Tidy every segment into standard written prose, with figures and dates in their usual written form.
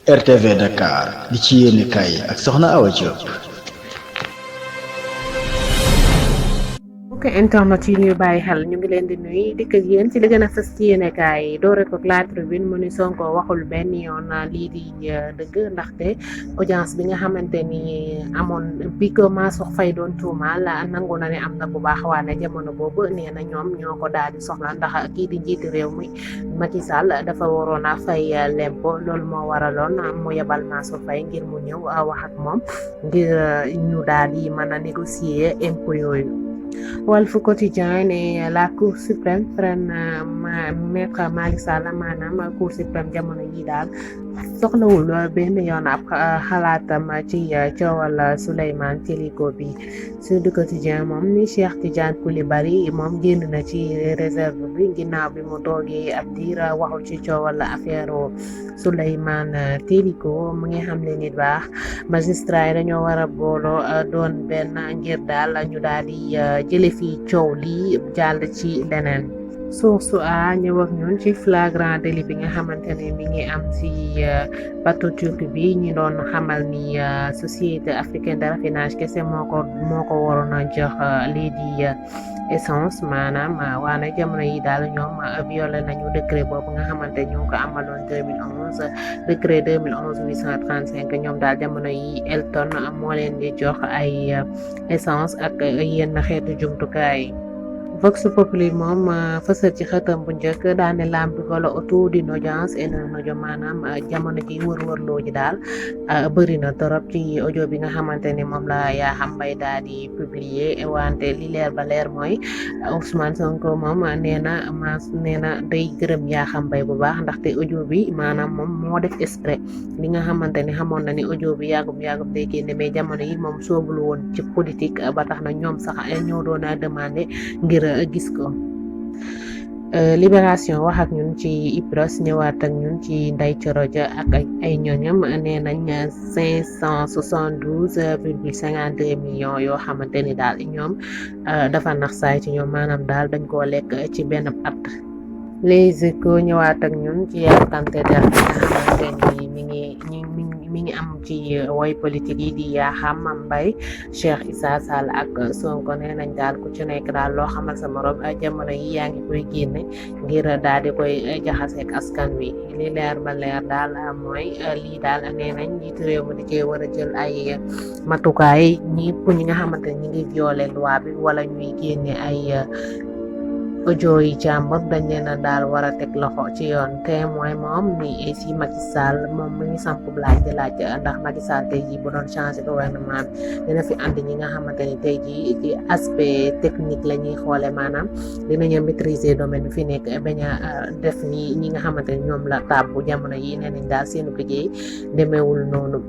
RTV Dakar li ci yéenekaay yi ak Soxna Awa Diop. mbokki internet yi ñuy bàyyi xel ñu ngi leen di nuyu dikk ak yéen ci li gën a fës ci yéenekaay yi doore ko La Tribune mu ni Sonko waxul benn yoon lii di dëgg ndaxte audience bi nga xamante ni amoon bi ko Mansour Faye doon tuumaal nangu na ne am na bu baax waane jamono boobu nee na ñoom ñoo ko daal di soxla ndax kii di njiiti réew mi Macky Sall dafa waroon a fay lempo loolu moo waraloon mu yebal Mansour Faye ngir mu ñëw wax ak moom ngir ñu daal di mën a négocier impôt yooyu. Walf Quotidien ne la Cour suprême freine maître Malick Sall maanaam Cour suprême jamono yi daal soxlawul benn yoon ab xalaatam ci coowal Souleymane Teliko bi. Sud Quotidien moom ni Cheikh Tidiane Coulibaly moom génn na ci réserve bi ginnaaw bi mu toogee ab diir waxul ci coowal affaire Souleymane Teliko mu ngi xam ne nit baax magistrat yi dañoo war a booloo doon benn ngir daal ñu daal di jële fi coow lii jàll ci leneen. Source A ñëw ak ñun ci flagrant délit bi nga xamante ne mi ngi am ci bateau turc bi ñu doon xamal ni société africaine de raffinage kese moo ko waroon a jox lii di essence maanaam waane jamono yi daal ñoom violé nañu décret boobu nga xamante ñu ko amaloon 2011 décret 2011 835 ñoom daal jamono yi Elton moo leen di jox ay essence ak yenn xeetu jumtukaay. Vox Populi moom fësal ci xëtam bu njëkk daane lambi golo autour d'une audience et d'un audio maanaam jamono ji wër-wërloo ji daal bëri na torop ci audio bi nga xamante ni moom la Yakham Mbaye daal di publier wante li leer ba leer mooy Ousmane Sonko moom nee na day gërëm Yakham Mbaye bu baax ndaxte audio bi maanaam moom moo def exprès li nga xamante ni xamoon na ni audio bi yàggum day génne mais jamono yi moom soobul woon ci politique ba tax na ñoom sax ñoo doon a demandé ngir gis ko. Libération wax ak ñun ci IPROS ñëwaat ak ñun ci Ndeye Thioro Dia ak ay ñoñam nee nañ 572,52 millions yoo xamante ni daal ñoom dafa nax saay ci ñoom maanaam daal dañ koo lekk ci benn at. Les Échos ñëwaat ak ñun ci yàkkante der bi nga xamante ni mi ngi am ci woy politique yi di Yakham Mbaye Cheikh Issa Sall ak Sonko nee nañ daal ku ci nekk daal loo xamal sa morom jamono yi yaa ngi koy génne ngir daal di koy jaxaseek askan wi li leer ba leer daal mooy lii daal nee nañ njiitu réew mi di cee war a jël ay matukaay ñi nga xamante ni ñi ngi violer loi bi wala ñuy génne ay audio yi jàmbur dañ leen a daal war a teg loxo ci yoon Témoin moom ni si Macky Sall moom mi ngi samp laaj ndax Macky Sall tey jii bu doon changé gouvernement bi dina fi andi ñi nga xamante ni tey jii ci aspect technique la ñuy xoole maanaam dinañu maîtriser domaine bi fi nekk bañ a def ni ñi nga xamante ni ñoom la tàbbu jamono yi nee nañ daal seenu liggéey demeewul noonu.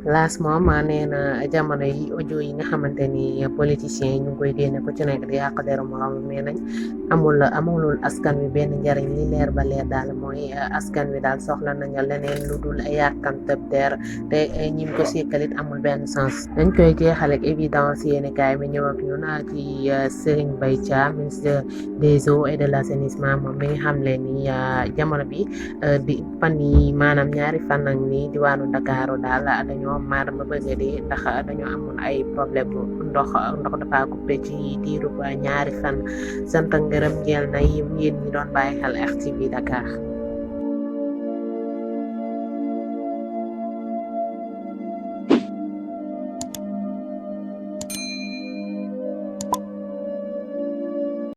Laas moom nee na jamono yi audio yi nga xamante ni politiciens yi ñu ngi koy génne ku ci nekk di yàq deru morom nee nañ amulul askan wi benn njariñ li leer ba leer daal mooy askan wi daal soxla nañu leneen lu dul yàkkamteb der te ñi ko sikkalit amul benn sens. dañ koy jeexal ak évidence yéenekaay bi ñëw ak ñun ci Serigne Mbaye Thiam ministre des eaux et de l'assainissement moom mi ngi xamle ni jamono bi di fan yi maanaam ñaari fan ak ni diwaanu Ndakaaru daal dañoo maar ma bëgg di ndax dañoo amoon ay problème ndox dafa coupé ci diiru ñaari fan sant ngërëm ñeel na yéen ñi doon bàyyi xel RTV Dakar.